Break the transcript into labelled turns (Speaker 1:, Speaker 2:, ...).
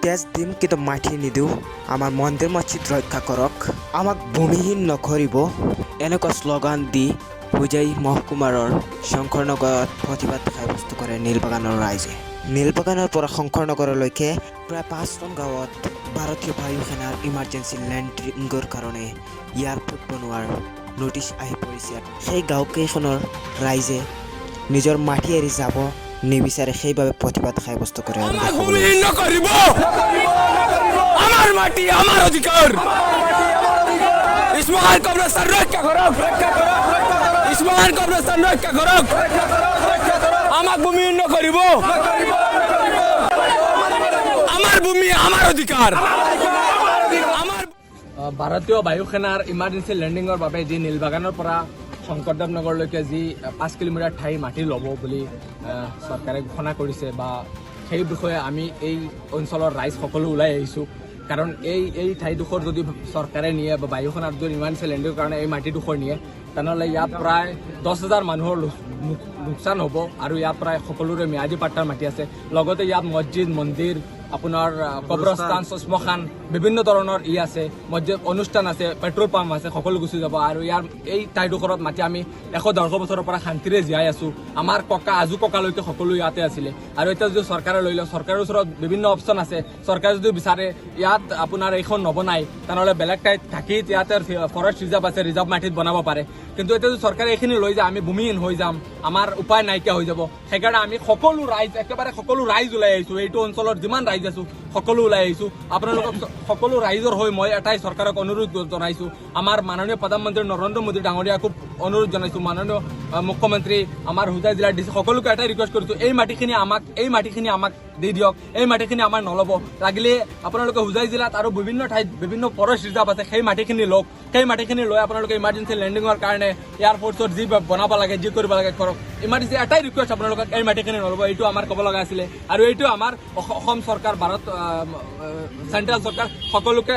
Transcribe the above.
Speaker 1: তেজ দিম কিন্তু মাটি নিদিওঁ, আমাৰ মন্দিৰ মছজিদ ৰক্ষা কৰক, আমাক ভূমিহীন নকৰিব, এনেকুৱা শ্লোগান দি হোজাই মহকুমাৰ শংকৰনগৰত প্ৰতিবাদ সাব্যস্ত কৰে নীলবাগানৰ ৰাইজে। নীলবাগানৰ পৰা শংকৰনগৰলৈকে প্ৰায় 5খন গাঁৱত ভাৰতীয় বায়ু সেনাৰ ইমাৰ্জেঞ্চি লেণ্ডিঙৰ কাৰণে এয়াৰপৰ্ট বনোৱাৰ নটিচ আহি পৰিছে। সেই গাঁওকেইখনৰ ৰাইজে নিজৰ মাটি এৰি যাব নিবিচাৰে, সেইবাবে প্ৰতিবাদ সাব্যস্ত কৰে। আমি
Speaker 2: আমাক
Speaker 1: দেখাবলৈ
Speaker 2: ভূমিহীন নকৰিব। আমাৰ মাটি, আমাৰ অধিকাৰ। শ্মশান কবৰস্থান ৰক্ষা কৰক। শ্মশান কবৰস্থান ৰক্ষা কৰক। আমাক ভূমিহীন নকৰিব। আমাৰ ভূমি, আমাৰ অধিকাৰ, আমাৰ
Speaker 3: ভাৰতীয় বায়ুসেনাৰ ইমাৰ্জেঞ্চি লেণ্ডিঙৰ বাবে যি নীলবাগানৰ পৰা শংকৰদেৱ নগৰলৈকে যি 5 কিলোমিটাৰ ঠাই মাটি ল'ব বুলি চৰকাৰে ঘোষণা কৰিছে বা সেই বিষয়ে আমি এই অঞ্চলৰ ৰাইজ সকলো ওলাই আহিছোঁ। কাৰণ এই ঠাইডোখৰ যদি চৰকাৰে নিয়ে বা বায়ুসেনাৰ যদি ইমাৰ্জেঞ্চি লেণ্ডিঙৰ কাৰণে এই মাটিডোখৰ নিয়ে, তেনেহ'লে ইয়াত প্ৰায় 10,000 মানুহৰ লোকচান হ'ব। আৰু ইয়াত প্ৰায় সকলোৰে ম্যাদী পাট্টাৰ মাটি আছে। লগতে ইয়াত মছজিদ, মন্দিৰ, আপোনাৰ কবৰস্থান, শ্মশান, বিভিন্ন ধৰণৰ ই আছে, মছজিদ, অনুষ্ঠান আছে, পেট্ৰল পাম্প আছে, সকলো গুচি যাব। আৰু ইয়াৰ এই ঠাইডোখৰত মাটি আমি 100-150 বছৰৰ পৰা শান্তিৰে জীয়াই আছোঁ। আমাৰ ককা, আজু ককালৈকে সকলো ইয়াতে আছিলে। আৰু এতিয়া যদি চৰকাৰে লৈ লয়, চৰকাৰৰ ওচৰত বিভিন্ন অপশ্যন আছে। চৰকাৰে যদি বিচাৰে ইয়াত আপোনাৰ এইখন নবনায়, তেনেহ'লে বেলেগ ঠাইত থাকি ইয়াতে ফৰেষ্ট ৰিজাৰ্ভ আছে, ৰিজাৰ্ভ মাটিত বনাব পাৰে। কিন্তু এতিয়া যদি চৰকাৰে এইখিনি লৈ যায়, আমি ভূমিহীন হৈ যাম, আমাৰ উপায় নাইকিয়া হৈ যাব। সেইকাৰণে আমি সকলো ৰাইজ, একেবাৰে সকলো ৰাইজ ওলাই আহিছোঁ। এইটো অঞ্চলৰ যিমান ৰাইজ আছোঁ, সকলো ওলাই আহিছোঁ। আপোনালোকক সকলো ৰাইজৰ হৈ মই এটাই চৰকাৰক অনুৰোধ জনাইছোঁ, আমাৰ মাননীয় প্ৰধানমন্ত্ৰী নৰেন্দ্ৰ মোদী ডাঙৰীয়াকো অনুৰোধ জনাইছোঁ, মাননীয় মুখ্যমন্ত্ৰী, আমাৰ হোজাই জিলাৰ ডি চি, সকলোকে এটাই ৰিকুৱেষ্ট কৰিছোঁ, এই মাটিখিনি আমাক দি দিয়ক। এই মাটিখিনি আমাৰ নল'ব। লাগিলে আপোনালোকে হোজাই জিলাত আৰু বিভিন্ন ঠাইত বিভিন্ন ফৰেষ্ট ৰিজাৰ্ভ আছে, সেই মাটিখিনি লওক। সেই মাটিখিনি লৈ আপোনালোকে ইমাৰ্জেঞ্চি লেণ্ডিঙৰ কাৰণে এয়াৰফ'ৰ্চৰ যি বনাব লাগে, যি কৰিব লাগে কৰক। ইমাৰ্জেঞ্চি এটাই ৰিকুৱেষ্ট আপোনালোকক, এই মাটিখিনি নল'ব। এইটো আমাৰ ক'ব লগা আছিলে। আৰু এইটো আমাৰ অসম চৰকাৰ, ভাৰত চেণ্ট্ৰেল চৰকাৰ সকলোকে